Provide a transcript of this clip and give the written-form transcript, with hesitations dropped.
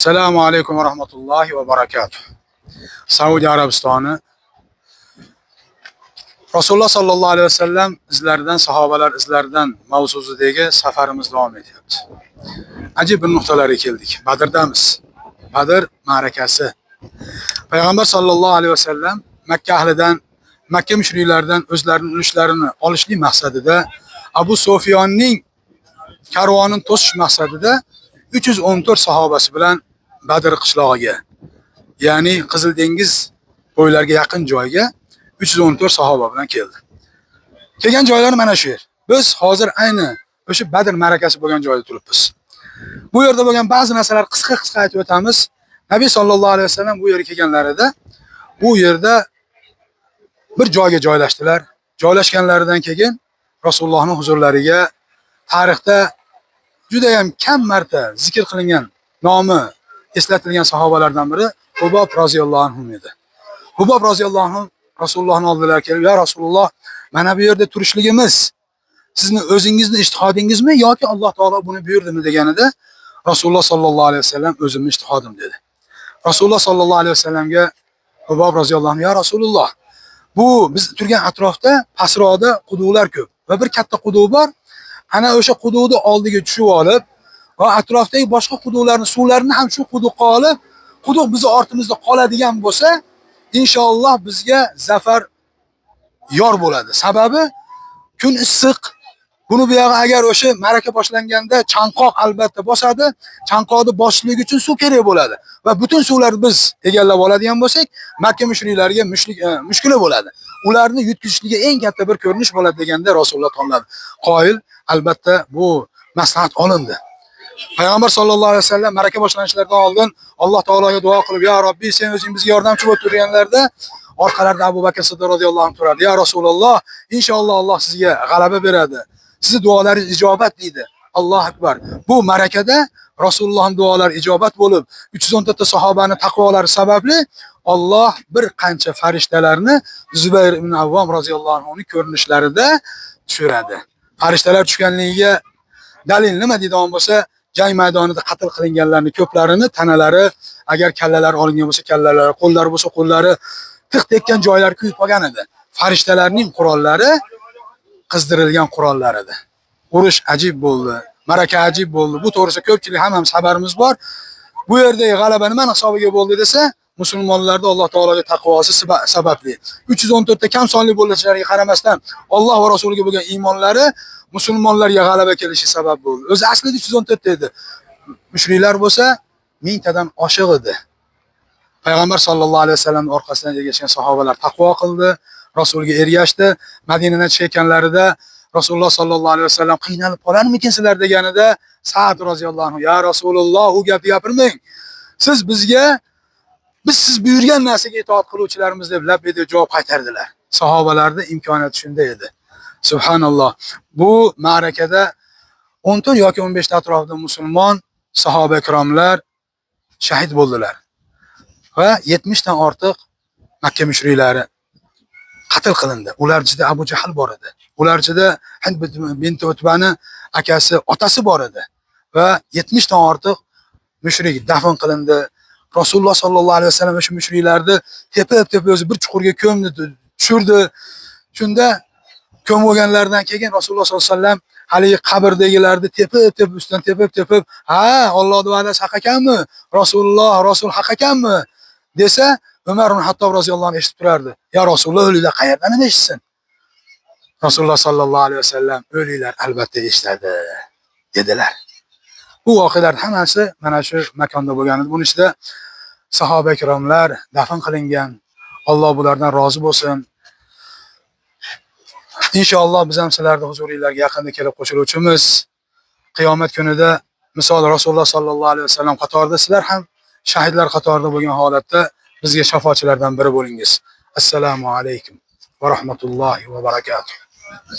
Assalomu alaykum va rahmatullohi va barakatuh. Saudiya Arabistoni Rasululloh sallallohu alayhi vasallam izlaridan, sahobalar izlaridan mavzusidagi safarimiz davom etyapti. Ajib bir nuqtalarga keldik. Badrdamiz. Badr ma'rakasi. Payg'ambar sallallohu alayhi vasallam Makka ahlidan, Makka mushriklaridan o'zlarining ulushlarini olishlik maqsadida Abu Sufyonning karvonini to'sish maqsadida 314 sahobasi bilan Badr qishlog'iga, ya'ni Qizil dengiz bo'ylariga yaqin joyga 314 sahoba bilan keldi. Kelgan joylari mana shu yer. Biz hozir ayni o'sha Badr ma'rakasi bo'lgan joyda turibmiz. Bu yerda bo'lgan ba'zi narsalar qisqa-qisqa aytib o'tamiz. Nabiy sallallohu alayhi vasallam bu yerga kelganlarida bu yerda bir joyga joylashdilar. Joylashganlaridan keyin Rasulullohning huzurlariga tarixda juda ham kam marta zikr qilingan, nomi eslatilgan sahobalardan biri Hubob roziyallohu anhu edi. Hubob roziyallohu anhu Rasulullohning oldilariga kelib, "Ya Rasululloh, mana bu yerda turishligimiz sizni o'zingizni ijtihodingizmi yoki Alloh taolo buni buyurdimi?" deganida Rasululloh sallallohu alayhi vasallam "O'zimni ijtihodim" dedi. Rasululloh sallallohu alayhi vasallamga Hubob roziyallohu anhu, "Ya Rasululloh, bu biz turgan atrofda pastroqda quduqlar ko'p va bir katta quduq bor. Ana o'sha quduqni oldiga tushib olib va atrofdagi boshqa quduqlarni suvlarini ham shu quduqqa olib, quduq bizni ortimizda qoladigan bo'lsa, inshaalloh bizga zafar yor bo'ladi. Sababi kun issiq. Buni buyog'i agar o'sha ma'raka boshlanganda chanqoq albatta bosadi. Chanqoqni bosishligi uchun suv kerak bo'ladi. Va butun suvlarni biz egallab oladigan bo'lsak, Makka mushriklariga mushkuli bo'ladi. Ularni yutkazishligi eng katta bir ko'rinish bo'ladi" deganda Rasululloh tanladi. Qoyil, albatta bu maslahat olindi. Payg'ambar sallallohu alayhi vasallam ma'raka boshlanishlaridan oldin Alloh taologa duo qilib, "Ya Robbi, sen o'zing bizga yordamchi bo'lib turganlarda" orqalarida Abu Bakr Siddiq roziyallohu anhu turardi. "Ya Rasululloh, inshaalloh Alloh sizga g'alaba beradi. Sizni duolaringiz ijobat" deydi. Allohu akbar. Bu ma'rakada Rasulullohning duolari ijobat bo'lib, 314 ta sahobani taqvolari sababli Alloh bir qancha farishtalarni Zubayr ibn Avvom roziyallohu anhu ko'rinishlarida tushiradi. Farishtalar tushganligiga dalil nima deydigan bo'lsa, jang maydonida qatl qilinganlarning ko'plarini tanalari, agar kallalari olingan bo'lsa kallalari, qo'llari bo'lsa qo'llari, tig' tekkan joylari kuyib qolgan edi. Farishtalarning qurollari qizdirilgan qurollar edi. Urush ajib bo'ldi, ma'raka ajib bo'ldi. Bu to'g'risida ko'pchilik hammamiz xabarimiz bor. Bu yerdagi g'alaba nimani hisobiga bo'ldi desa, musulmonlarda Alloh taologa taqvosi sababli. 314 ta kam sonli bo'lishlariga qaramasdan Alloh va rasuliga bo'lgan iymonlari musulmonlarga g'alaba kelishi sabab bo'ldi. O'zi aslida 314 ta edi. Mushriklar bo'lsa mingtadan oshiq edi. Payg'ambar sallallohu alayhi vasallamning orqasidan ergashgan sahobalar taqvo qildi, Rasulga ergashdi. Madinadan chiqayotganlarida Rasululloh sallallohu alayhi vasallam "Qiynalib qolarmikin sizlar?" deganida Sa'd roziyallohu anhu, "Ya Rasululloh, u gapni gapirmang. Siz bizga, biz siz buyurgan narsaga itoat qiluvchilarimiz" deb labbay deb javob qaytardilar. Sahobalarda imkoniyat shunda edi. Subhanalloh. Bu ma'rakada 14 yoki 15 ta atrofida musulmon sahoba ikromlar shahid bo'ldilar. Va 70 dan ortiq Makka mushriklari qatl qilindi. Ular ichida Abu Jahl bor edi. Ular ichida Hind bint Utbani akasi, otasi bor edi. Va 70 dan ortiq mushrik dafn qilindi. Rasululloh sallallohu alayhi vasallam o'sha mushriklarni tepib-tepib o'zi bir chuqurga ko'mdi, tushirdi. Shunda ko'mib bo'lganlaridan keyin Rasululloh sollallohu alayhi vasallam haligi qabrdagilarni tepib-tepib ustidan tepib-tepib, "Ha, Allohning va'dasi haq ekanmi? Rasululloh, Rasul haq ekanmi?" desa, Umar ibn Hattob roziyallohu anhu eshitib turardi. "Ya Rasululloh, o'liklar qayerdan eshitsin?" Rasululloh sallallohu alayhi vasallam, "O'liklar albatta eshitadi" dedilar. Bu voqealar hammasi mana shu makonda bo'lgan edi. Buning ichida sahoba ikromlar dafn qilingan. Alloh bulardan rozi bo'lsin. Inshaalloh biz ham sizlarning huzuringizga yaqinda kelib qo'shiluvchimiz. Qiyomat kunida misol Rasululloh sallallohu alayhi vasallam qatorida sizlar ham shahidlar qatorida bo'lgan holatda bizga shafochilardan biri bo'lingiz. Assalomu alaykum va rahmatullohi va barakatuh.